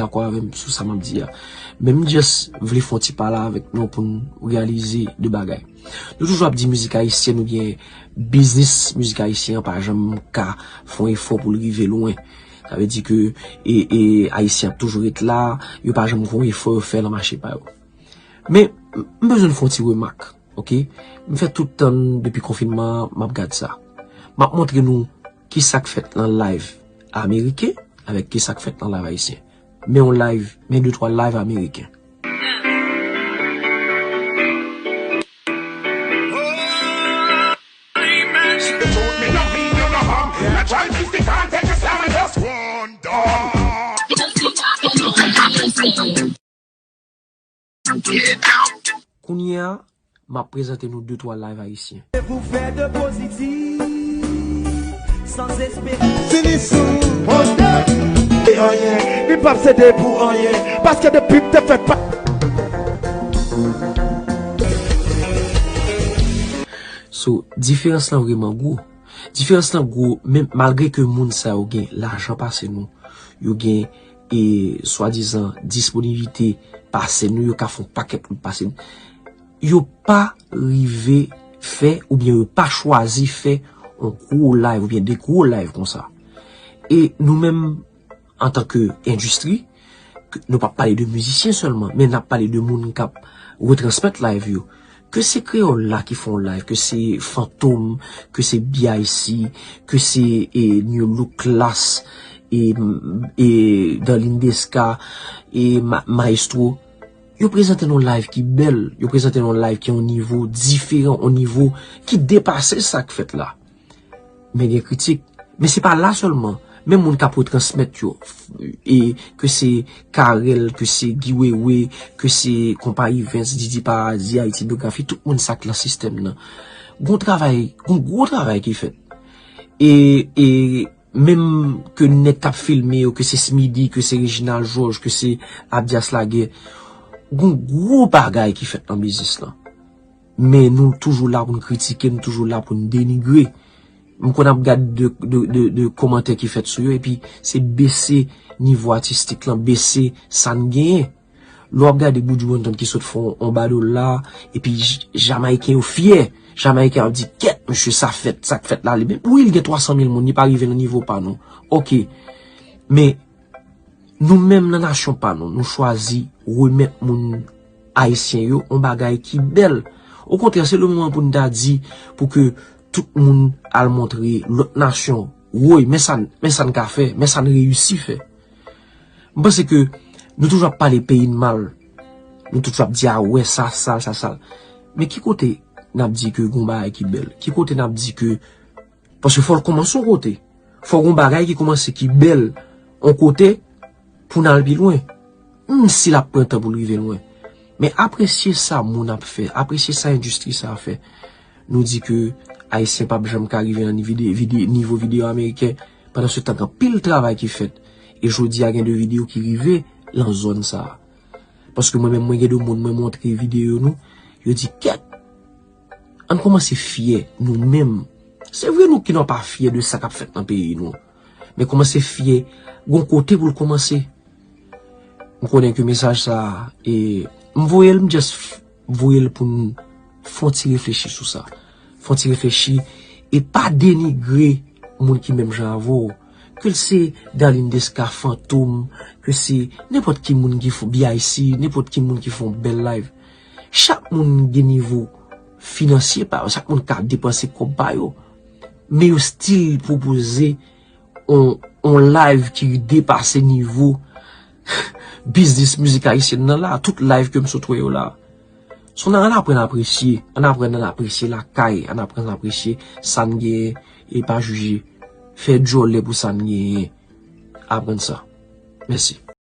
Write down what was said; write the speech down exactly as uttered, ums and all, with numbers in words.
dakò avè m sou sa m ap di a. Men m just vle fè yon ti pale avèk nou pou n reyalize de bagay. Nou toujou ap di mizik ayisyèn oubyen biznis mizik ayisyen an pa janm ka fè yon efò pou l rive lwen. Sa vle di ke e, e, Ayisyen ap toujou ret la, yo pa janm fè yon efò, yo fè l an mache pa yo. Men, m bezwen fè yon ti remak, oke? M fè tout tan depi konfinman an, m ap gad sa. M ap montre nou ki sa k fèt nan live ameriken avèk ki sa k fèt nan live ayisyen. Men yon live, men de twa live ameriken. Kounye a, m ap prezante nou de twa live ayisyen. Pou fè de pozitif, sans espérance. Fini sou pwodèp. E anyen, li p ap sede pou anyen. Paske depi m te fèt pa. So, diferans lan vreman gwo. Diferans lan gwo, men malgre ke moun sa yo gen lajan pase nou, yo gen, e, swadizan disponibilite pase nou, yo ka fè yon pakèt wout pase nou. Yo pa rive fè oubyen yo pa chwazi fè yon gwo live oubyen de gwo live konsa. E nou menm, antanke endistri, ke, nou p ap pale de mizisyen sèlman, men n ap pale de moun k ap retransmèt live yo. Ke se Kreyòl la ki fè yon live, ke se Fantom, ke se B I C, ke se, e, New Look Class, e, e, Darline Desca, e, Ma-, Maestro. Yo prezante nou live ki bèl, yo prezante nou live ki yon nivo diferan, yon nivo ki depase sa k fèt la. Men gen kritik. Men se pa la sèlman. Men moun k ap retransmèt yo, e ke se Carel, ke se Guy Wewe, ke se konpayi Vens, Didi Paradis, Haiti Biographie, tout moun sa k lan sistèm nan. Gon travay, gon gwo travay ki fèt. E, e menm ke nèg k ap filme yo, ke se Smidy, ke se Reginald Georges, ke se Abdias Laguerre, gon gwo bagay ki fèt nan biznis lan. Men nou toujou la pou n kritike, nou toujou la pou n denigre. M konn ap gad de, de, de, de kòmantè ki fèt sou yo, epi se bese nivo atistik lan, bese sa n genyen. Lè w ap gade Buju Banton ki sot fè yon, yon badol la, epi J-, Jamayiken yo fyè. Jamayiken ap di, "Kèt, mesye, sa fèt, sa k fèt la, li menm." Wi, li gen twa san mil moun, li pa rive nan nivo pa nou. Oke. Men, nou menm nan nasyon pa nou, nou chwazi remèt moun ayisyen yo yon bagay ki bèl. Okontrè, se le moman pou n ta di, pou ke tout moun al montre lòt nasyon, woy, men sa n, men sa n ka fè, men sa n reyisi fè. M panse ke nou toujou ap pale peyi n mal. Nou toujou ap di, "A wè, sa sal, sa sal." Men ki kote n ap di ke gon bagay ki bèl? Ki kote n ap di ke, paske fò l kòmanse yon kote. Fò gon bagay ki kòmanse ki bèl yon kote pou n al pi lwen. Menm si l ap pran tan pou l rive lwen. Men apresye sa moun ap fè, apresye sa endistri sa a fè. Nou di ke Ayisyen p ap janm ka rive nan ni-, vide-, vide-, nivo videyo ameriken, pandan se tan gen anpil travay ki fèt. E jodi a gen de videyo ki rive lan zòn sa a. Paske mwen menm, mwen gen de moun mwen montre videyo nou, yo di, "Kèt, ann kòmanse fyè nou menm." Se vre nou ki nou pa fyè de sa k ap fèt nan peyi nou. Men kòmanse fyè, gon kote pou l kòmanse. M konnen ke mesaj sa a, e, m voye l, m just f-, voye l pou n fè yon ti reflechi sou sa. Fè yon ti reflechi e pa denigre moun ki menm jan avè w. Ke l se Darline Desca, Fantom, ke se nenpòt ki moun ki fè B I C, nenpòt ki moun ki fè yon bèl live. Chak moun gen nivo finansye pa yo, chak moun ka depanse kòb pa yo. Men yo still pwopoze on, on live ki depase nivo biznis mizik ayisyen nan la. Tout live ke m sot wè yo la. So, ann, ann aprann apresye. Ann aprann, ann apresye lakay. Ann aprann apresye sa n genyen e pa jije fè djòlè pou sa n genyen. Aprann sa. Mèsi.